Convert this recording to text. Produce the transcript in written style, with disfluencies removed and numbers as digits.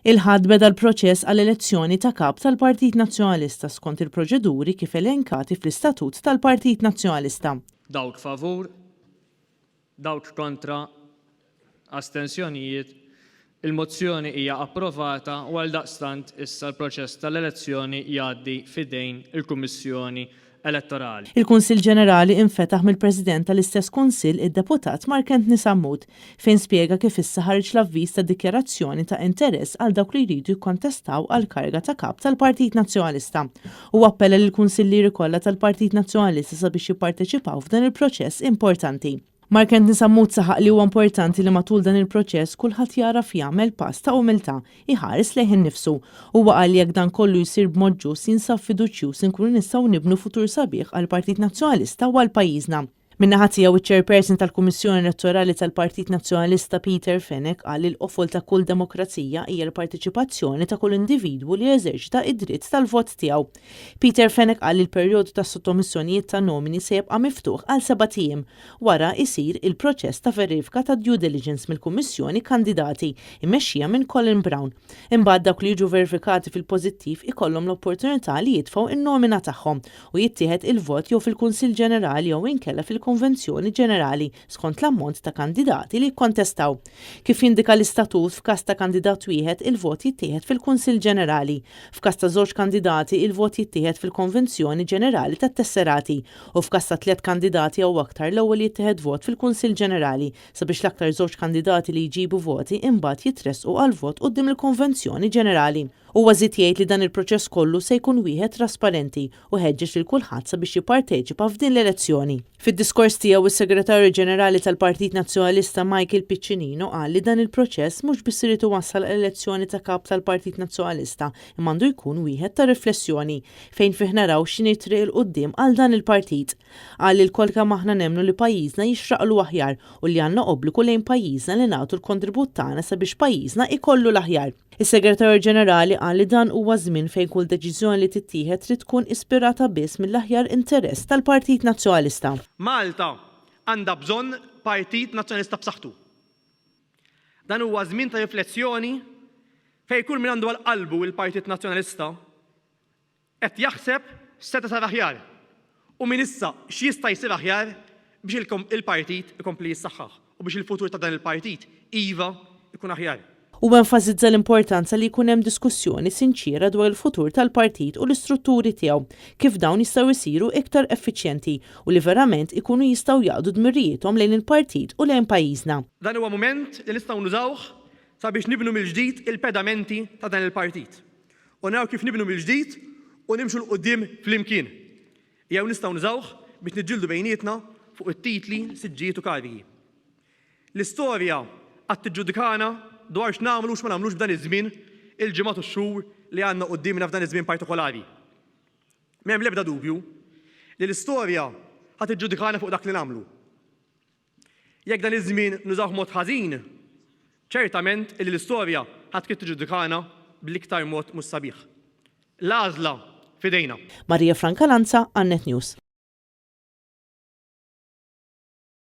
Il-Ħadd beda l-proċess għall-elezzjoni ta' Kap tal-Partit Nazzjonalista skont il-proċeduri kif elenkati fl-Istatut tal-Partit Nazzjonalista. Dawk favur, dawk kontra, astensjonijiet, il-mozzjoni hija approvata u għaldaqstant issa l-proċess tal-elezzjoni jgħaddi f'idejn il-Kummissjoni Elettorali. Il-Kunsill Ġenerali infetaħ mill-President tal-istess Kunsill id-Deputat Mark Anthony Sammut fejn spjega kif issa ħareġ l-avviż ta' dikjarazzjoni ta' interess għal dawk li jridu jikkontestaw għall-kariga ta' Kap tal-Partit Nazzjonalista. Huwa appella lill-Kunsillieri kollha tal-Partit Nazzjonalista sabiex jipparteċipaw f'dan il-proċess importanti. Mark Anthony Sammut saħaq li huwa importanti li matul dan il-proċess kulħadd jagħraf jagħmel pass ta' umiltà, iħares lejh innifsu. Huwa qal li jekk dan kollu jsir b'mod ġust jinsab fiduċjuż li nkunu nistgħu nibnu futur sabiħ għall-Partit Nazzjonalista u għal pajjiżna. Min-naħa tiegħu iċ-Chairperson tal-Kummissjoni Elettorali tal-Partit Nazzjonalista Peter Fenech qal li l-qofol ta' kull demokrazija hija l-parteċipazzjoni ta' kull individwu li jeżerċita d-dritt tal-vot tiegħu. Peter Fenech qal li l-perjodu tas-sottomissjonijiet ta' nomini se jibqa' miftuħ għal sebat ijiem. Wara jsir il-proċess ta' verifika ta' due diligence mill-Kummissjoni Kandidati, immexxija minn Colin Brown. Imbagħad dawk li jiġu verifikati fil-pożittiv ikollhom l-opportunità li jitfgħu n-nomina tagħhom u jittieħed il-vot jew fil-Kunsill Ġenerali jew inkella fil-Konvenzjoni Ġenerali skont l-ammont ta' kandidati li jikkontestaw. Kif jindika l-istatut, f'każ ta' kandidat wieħed, il-vot jittieħed fil-Kunsill Ġenerali. F'każ ta' żewġ kandidati, il-vot jittieħed fil-Konvenzjoni Ġenerali tat-Tesserati u f'każ ta' tliet kandidati jew aktar l-ewwel jittieħed vot fil-Kunsill Ġenerali sabiex l-aktar żewġ kandidati li jġibu voti imbagħad jitressqu għall-vot quddiem il-Konvenzjoni Ġenerali. Huwa żied jgħid li dan il-proċess kollu se jkun wieħed trasparenti u ħeġġeġ lil kulħadd sabiex jipparteċipa f'din l-elezzjoni. Fid-diskors tiegħu is-Segretarju Ġenerali tal-Partit Nazzjonalista Michael Piccinino qal li dan il-proċess mhux biss irid iwassal għal elezzjoni ta' Kap tal-Partit Nazzjonalista imma għandu jkun wieħed ta' riflessjoni fejn fih naraw x'inhi t-triq 'il quddiem għal dan il-partit. Qal li lkoll kemm aħna nemmnu li pajjiżna jixraqlu aħjar u li għandna obbligu lejn pajjiżna li nagħtu l-kontribut tagħna sabiex pajjiżna ikollu l-aħjar. Is-Segretarju Ġenerali qal li dan huwa żmien fejn kull deċiżjoni li tittieħed trid tkun ispirata biss mill-aħjar interess tal-Partit Nazzjonalista. Malta għandha bżonn Partit Nazzjonalista b'saħħtu. Dan huwa żmien ta' riflessjoni fejn kull min għandu għal qalbu l-Partit Nazzjonalista Qed jaħseb x'seta' sar aħjar u minn issa x'jista' jsir aħjar biex il-partit ikompli jissaħħaħ u biex il-futur ta' dan il-partit, iva, ikun aħjar. Huwa enfasizza l-importanza li jkun hemm diskussjoni sinċiera dwar il-futur tal-partit u l-istrutturi tiegħu, kif dawn jistgħu jsiru iktar effiċjenti u li verament ikunu jistgħu jaqdu dmirijiethom lejn il-partit u lejn pajjiżna. Dan huwa mument li nistgħu nużawh sabiex nibnu mill-ġdid il-pedamenti ta' dan il-partit u naraw kif nibnu mill-ġdid u nimxu 'l quddiem flimkien. Jew nistgħu nużawh biex niġġieldu bejnietna fuq it-titli, siġġijiet u karigi. L-istorja għad tiġġudikana dwar x'nagħmlu u x'ma nagħmlux b'dan iż-żmien, il-ġimgħat u x-xhur li għandna quddiemna f'dan iż-żmien partikolari. M'hemm l-ebda dubju li l-istorja ħa tiġġudikana fuq dak li nagħmlu. Jekk dan iż-żmien nużawh b'mod ħażin, ċertament illi l-istorja ħa trid tiġġudikana bl-iktar mod mhux sabiħ. L-għażla f'idejna. Maria Franca Lanza għal Net News.